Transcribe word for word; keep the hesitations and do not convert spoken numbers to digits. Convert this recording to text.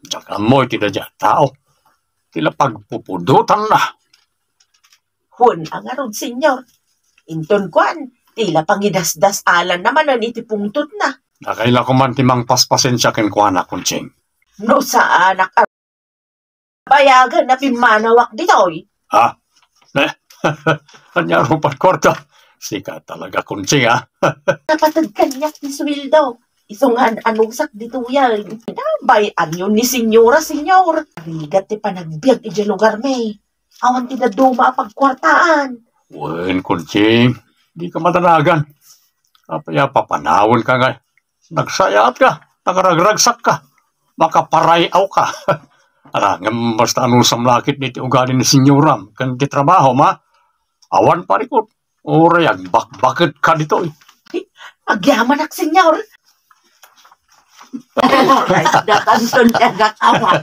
Diak ammo iti daydiay a tao. Ti la pagpupudotanna. Wen a ngarud, Señor. Inton kuan, ti la pangidasdasalanna manen iti pungtotna. Nakailakoman ti mangpaspasensia kenkuana, Conching. No saanak a bayagen a pimmanawak ditoy. Ha? Ne? Ania rupat kuarta? Sika talaga, Conching, ha? Napateg kaniak ti sueldo. Isu nga an-anusak ditoyen. Nabay-anyo ni Señora, Señor. Rigat ti panagbiag idiay lugarmi. Awan ti dadduma a pagkuartaan. Wen, Conching, dika madanagan. Apay a papanawenka nga nagsayaatka, nagaragragsakka, makaparay-awka. Ala, ngem basta anusam la ketdi ti ugali ni Señoram ken ti trabahom, ha? Awan parikut. Uray agbakbaketka ditoy. Agyamanak, Señor. Ay, dakanton ti agakawa.